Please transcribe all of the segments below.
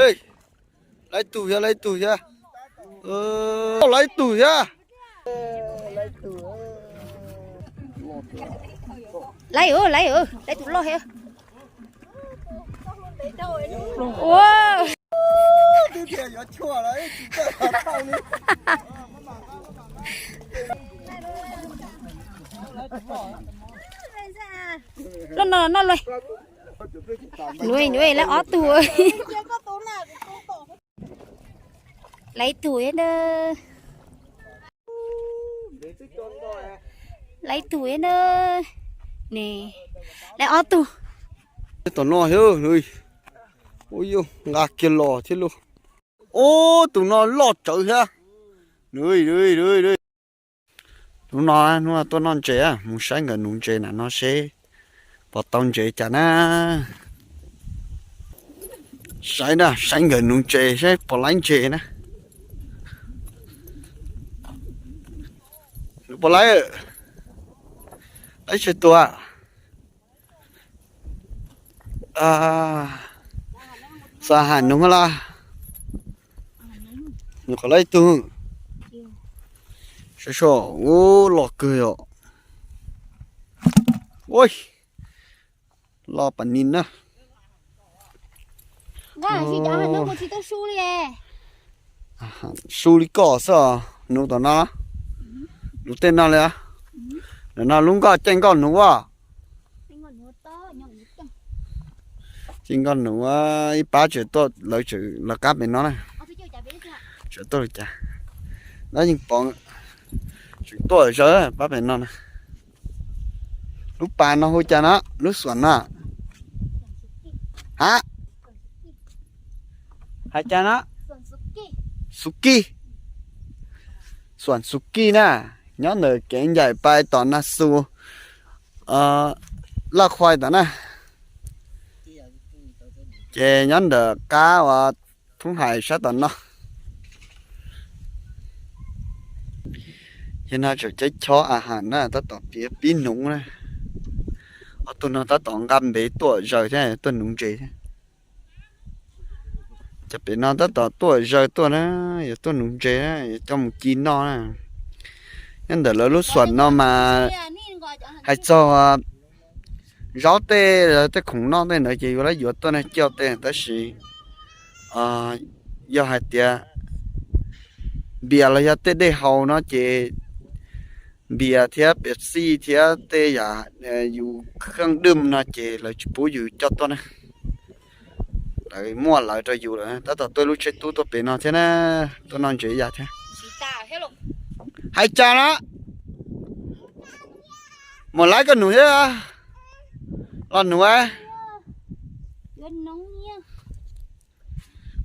Lawv tug thiab, lawv tug thiab, lawv tug thiab. Lawv, lawv, lawv tus loj thiab. Ua, loj no, no lawm. Nuv, nuv lawv ob tug. Lawv ib tug thiab na. Lawv ib tug thiab na. Ne, lawv ob tug. Tom no thiab, ua yuav nqa kiag los thiab lauj. Ub, tus no loj tsawv thiab. Hnub no, hnub no tuaj noj ntses, mus saib nkawd nuv ntses na no seb puas tau ntses cas na. Saib na, saib nkawd nuv ntses seb puas laib ntses na. Nuv puas laib, laib tsawg tus? Xa ham nuv los? Nws qhov laib tug. Saib so, ub, loj kawg yom. Ua, loj pas nis na. Su li koj xwb os, nuv tom no, nuv tej no li. Ntawm no lub nkoj caij nkoj nuv as. Caij nkoj nuv, ib pab tseem tuaj, lawv tseem lawv qab pem no na. Tseem tuaj li cas, no yeej pom, tseem tuaj zawv pab pem no na. Lub pas no hu cas no, lub xuam no? Ha, hais cas no? Xukij. Xuam Xukij na, nyob ntawm kev ncaim pais tom Nas Xus, Laj Khuai tom na. Ces nyob ntawm qab uas thoob hais sab tom no. Yog no tseem ceeb chob a has na, tab tom piav pib nuv na. Ob tug no tab tom nqa npev tuaj zaws thiab tuaj nuv ntses thiab. Cov pem no tab tom tuaj zaws tuaj na, yuav tuaj nuv ntses, yuav coj mus ci noj na. Nyob ntawm lawv lub xuam no mas hais txog zaub tej, tej khoom noj tej ntawd ces yuav lawv yuav tuaj na coj tej, tab sis yog hais tias npias los yog tej dej haus no ces npias thiab Pepsi thiab tej yam yus kheej dwm no ces lawv tsis pub yus coj tuaj na. Lawv muaj lawv rau yus lawm, tab tom tuaj lub tsheb tub tuaj pem no thiab na, tuaj noj ntses ib yam thiab. Hais cas na, mus laib koj nuv thiab, los nuv.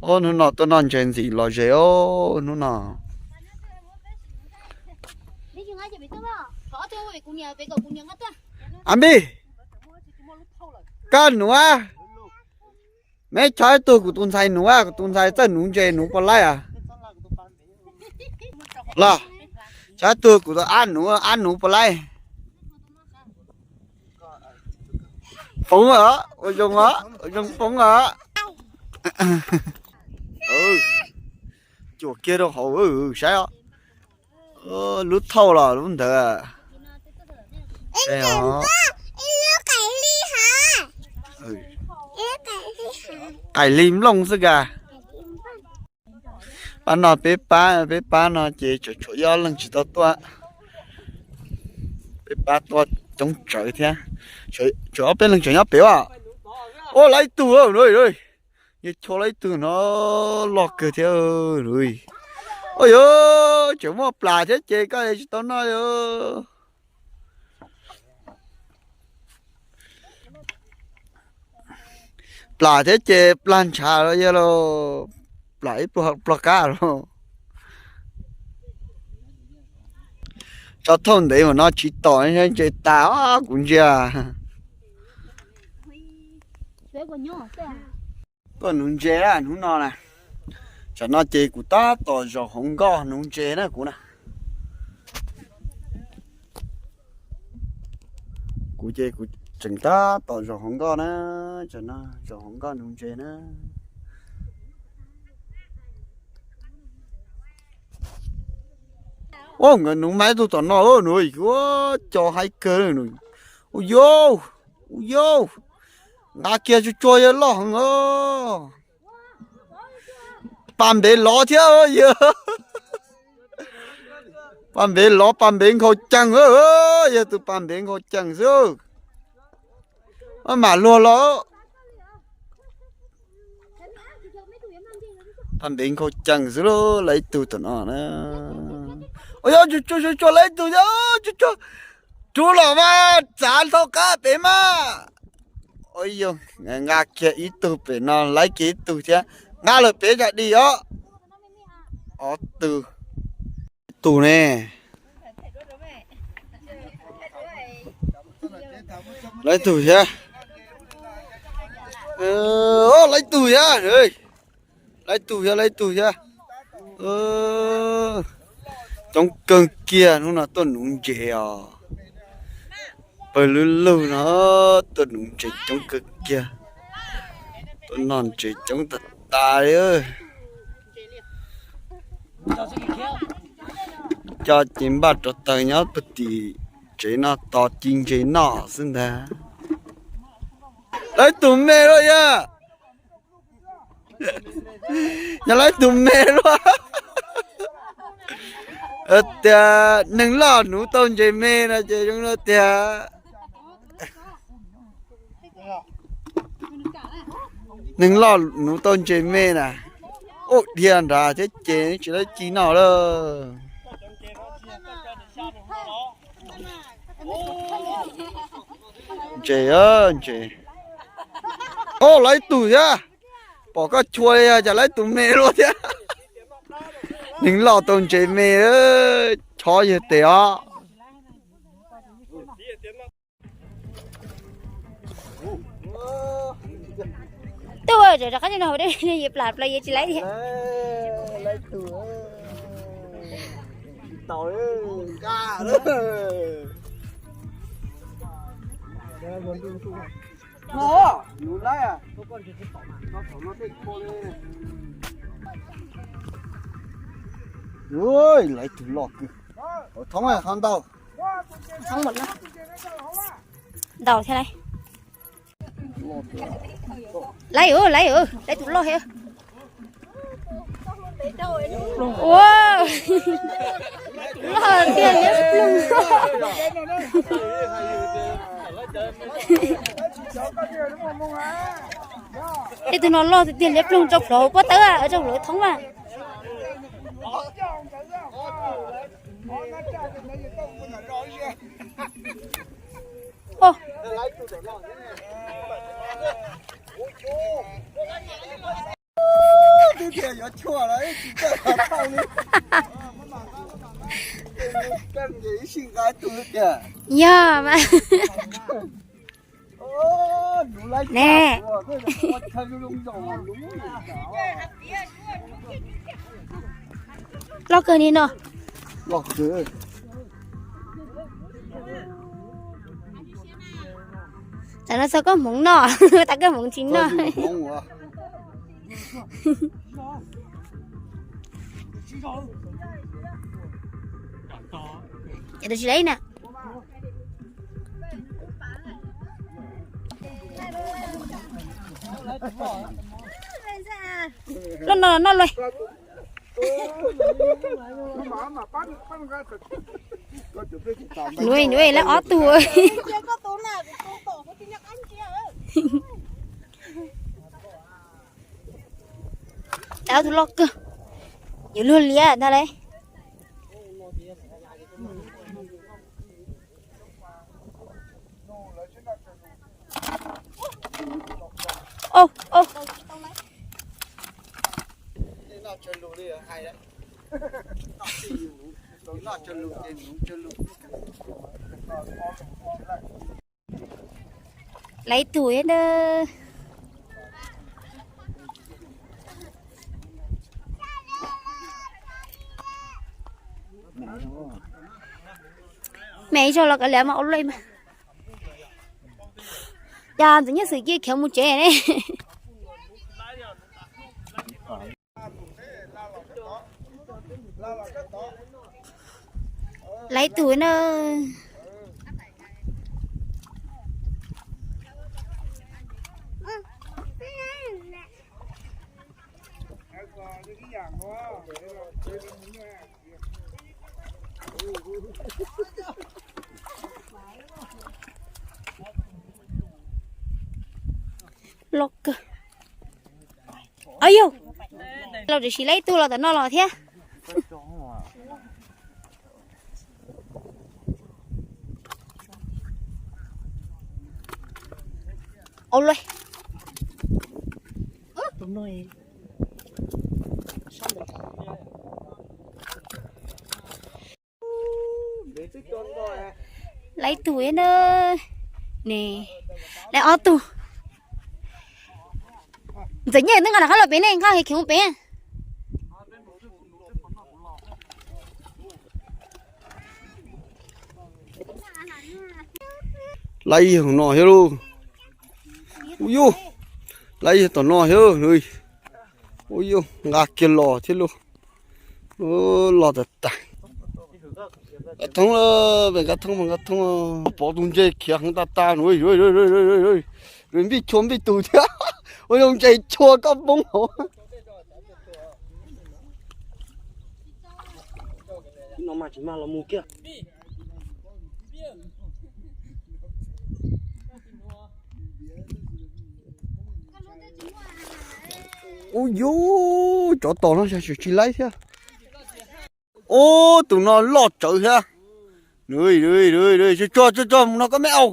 Ub, hnub no tuaj noj ntses ntxim lom zem os hnub no. Ab Npij, koj nuv, me chob ib tug kuv tus ntxhais nuv, kuv tus ntxhais txawj nuv ntses, nuv puas laib as? Los, chob ib tug kuv tus ab nuv, ab nuv puas laib? Poob os, ua zoo os, ua zoo poob os. Cuam kiag rau hauv saib os. Lub thauj los lub ntawd. Qaim hli nplooj xwb ka. Pab no peb pab, peb pab no ces tseem tshuav ib ob leeg tsis tau tuaj. Peb pab tuaj coob tsawv thiab. Tshuav ob peb leeg tseem nyob pem os. Ua lawv ib tug, yog chua lawv ib tug no loj kawg thiab. Ua yog tseem muaj plam thiab ces koj tsis tau noj li. Plam thiab ces plag ntshav los yog los plam ib pluag qab los. Tso thauj ntev mas no tsis tom ntses tas os kuv ntsia. Tuaj nuv ntses na hnub no na. Tsam no ces kuv tab tom zaum hauv nkoj nuv ntses na kuv na. Kuv ces kuv tseem tab tom zaum hauv nkoj na. Tsam no zaum hauv nkoj nuv ntses na. Ua nkawd nuv mas ib tug tom no nws yuav co haib kawg. Ua yau, ua yau, nqa kiag tsuag tsuag yawg loj heev os. Pas npev lov thiab yawg. Pas npev lov, pas npev nkhaus cees, yog tus pas npev nkhaus cees xwb. Mam luag los. Pas npev nkhaus cees xwb lauj, lawv ib tug tom no na. Ua yau, tsuag tsuag lawv ib tug thiab, tsuag tsuag. Rub los mas txav dhau qab pem mas. Ua yau, nqa kiag ib tug pem no, lawv kiag ib tug thiab, nqa lawm pem zaj di os. Ob tug, tus ne. Lawv ib tug thiab. Lawv ib tug thiab. Lawv ib tug thiab, lawv ib tug thiab. Coob kawg kiag, hnub no tuaj nuv ntses os. Pawg lug lug no tuaj nuv ntses coob kawg kiag. Tuaj noj ntses coob tag tas li. Coj ces npaj rau taws nyob puag tim tsev no tos ci ntses noj xwb ntag. Lawv ib tug me luaj yog. Yog lawv ib tug me luaj. Tias neeg loj nuv tau ntses me no ces zoo li tias neeg loj nuv tau ntses me na. Ua dhia nrad thiab ces tsis lawv ci noj lawm. Ntses, ntses. Ua lawv ib tug thiab. Pom koj chua li cas lawv ib tug me luaj thiab. Neeg loj tau ntses me, chob yawg tes os. Tuaj rov qab no yawg plam plaws yawg tsis laib thiab. Lawv ib tug loj kawg. Thoob, thoob ntau. Ntau thiab lauj. Lawv, lawv, lawv tus loj thiab. Ua, loj tiag liab ploog. Tej tug no loj tiag tiag liab ploog, rau plhov pob tawb, rau plhov thoob mas. Yog mas. Ne, loj kawg li no. Tam no txog koj hmoov noj, tas koj hmoov tsis noj. Ces tus tsis laib na. Loj no noj luaj. Nuv, nuv lawv ob tug. Lawv ob tug loj kawg. Yuav luag liab ntag lauj. Au, au. Lawv ib tug thiab na. Me ib zaug los kav liam mas ua luaj mas. Cas ntxim nyuaj xwm cia khiav mus tsev ne. Laiv tus na. Loj kawg. Au yog, los tsis siv laiv tus los tom no los thiab. Au lawm. Laiv tus na. Ne, laiv ob tug. Ntxawm Nyiaj twb nqa rov qab los pem ne, nqa khiav mus pem. Laiv yog no thiab lauj. Ua yus, laiv yog tom no thiab lauj. Ua yus, nqa kiag los thiab lauj. Los tas tas. Nkaj Thoob, nkaj Thoob, nkaj Thoob, pov tus ntses khiav heev tas tas. Npij chua npij tus thiab. Ua zoo ntses chua koj poob hauv. Ub yus, cov tos no tsis laib thiab. Ub, tus no loj tsawv thiab. Tso tso tso mus no koj me au.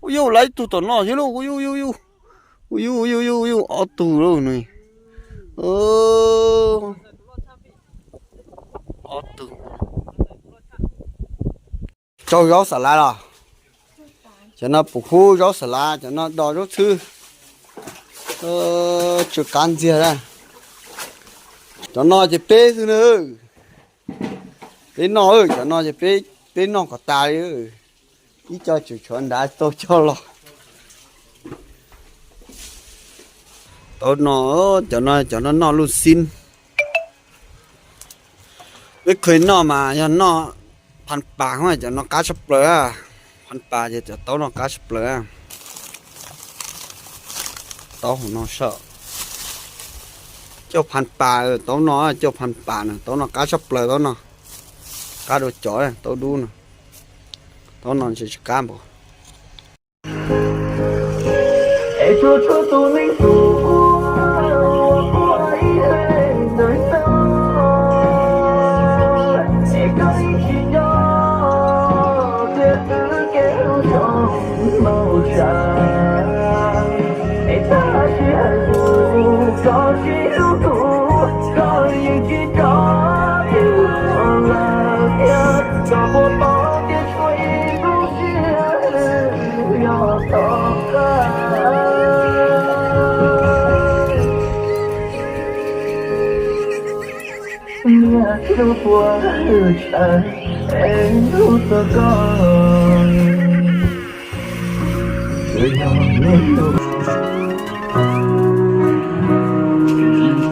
Ub yus, laiv ib tug tom no thiab lauj. Ub yus, ub yus, ub yus, ob tug lauj nws. Ob tug. Tsau zaub xav lav los? Cov no pum hub zaub xav lav, cov no do zaub txhwb. Tsw qab ntxiag. Cov no ces peb xwb na. Peb noj, cov no ces peb noj kom tas li. Ib co tseem tshuav nrad tau coj los. Tau no, cov no, cov no noj luj xib. Peb kheev noj mas yog noj phan pas, cov no qab tshaj plaws. Phan pas ces cov taub no qab tshaj plaws. Taub hauv no saib. Coj phan pas, taub no, coj phan pas na, taub no qab tshaj plaws, taub no qab dua cov taub dub no. Taub no ntshe tsis qab npaum.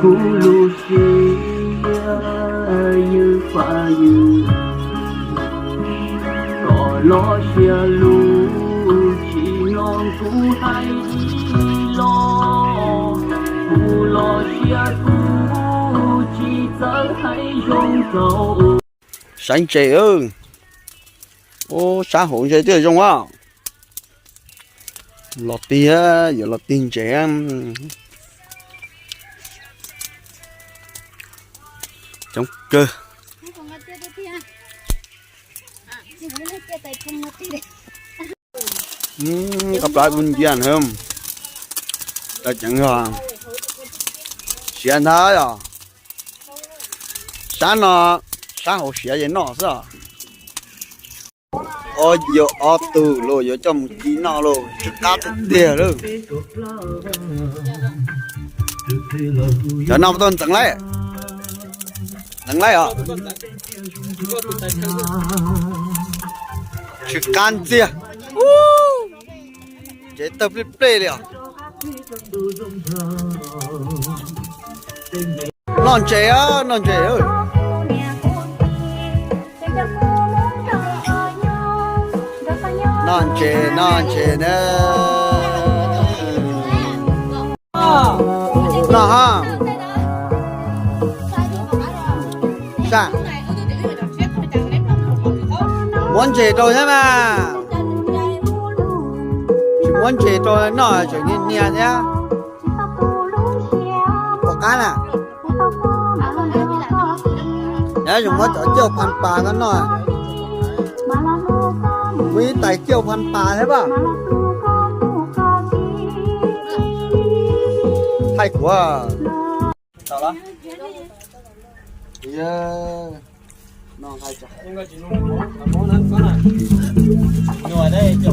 Kuv lub siab ywj fab ywj, kom los sia lub tsis mloog kuv hais li los, kuv los sia kuv tsis txawj hais zoo rau. Saib ntses, ub, sab hauv ntses twb zoo a. Los tig, yuav los tig ntses. Coob kawg. Koj plab dub nciab na. Tau ceev yog siav ntag yog. Sab no, sab hauv siav ces noj xwb os. Ob, yuav ob tug los yuav coj mus ci noj los tsw qab tiag tiag lawm. Cov no tau ntxeev laij, ntxeev laij os. Tsw qab ntxiag. Ntses tawg plij plej li os. Noj ntses, noj ntses. Noj ntses, noj ntses na. Noj ho. Sa, muab ntses rau thiab mas. Tsis muab ntses rau noj tseem niag niag thiab. Pom qab na. Yog zoo muab cov ciauj phaj pas koj noj. Muaj ib tais ciauj phaj pas thiab pab. Thaij kuv. Noj qos loj tiag. Tshem cov no, tshem cov no no thiaj li tso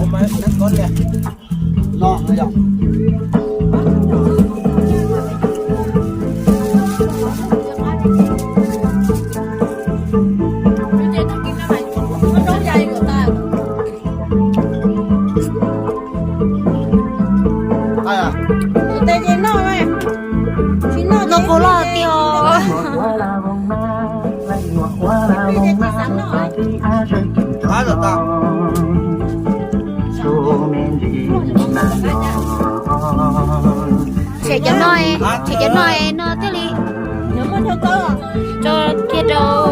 kiag rau.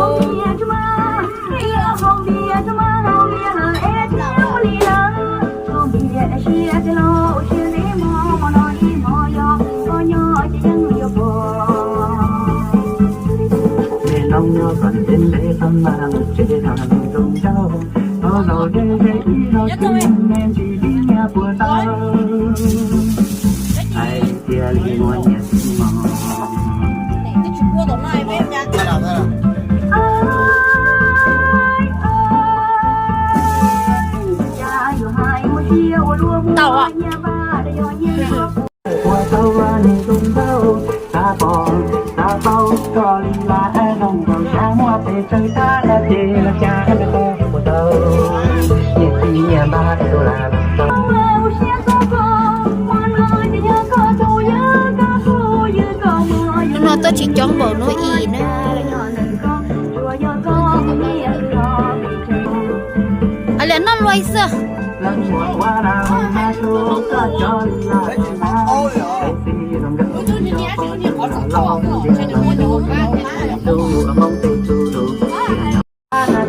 Tau. Hnub no tuaj tsis coob npaum hnub ib na. Li noj luaj xwb.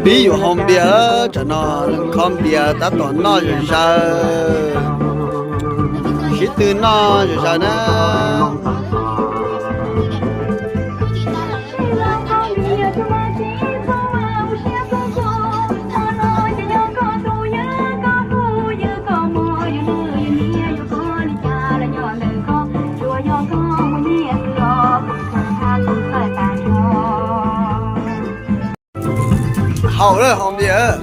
Pib yuav haus npias, tsam no leej kho npias tab tom noj zom zaws, sib tw noj zom zaws na. Haus lawm, haus npias.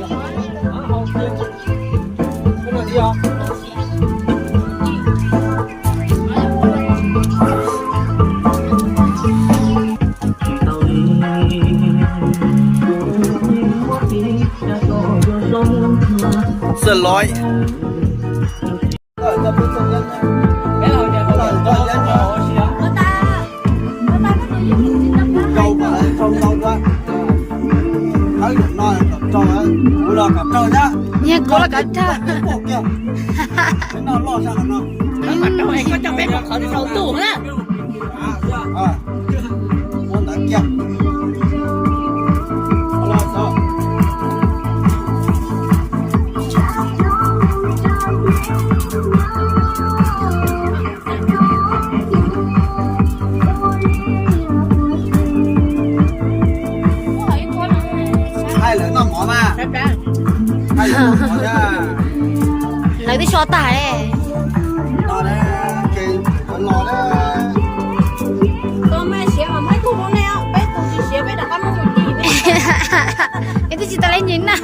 Xwb lov. Yog kuv los kom raug. Koj coj peb mus qhov ntuj na. Lawv twb so tag. Es twb tsis tau leej ntsis na.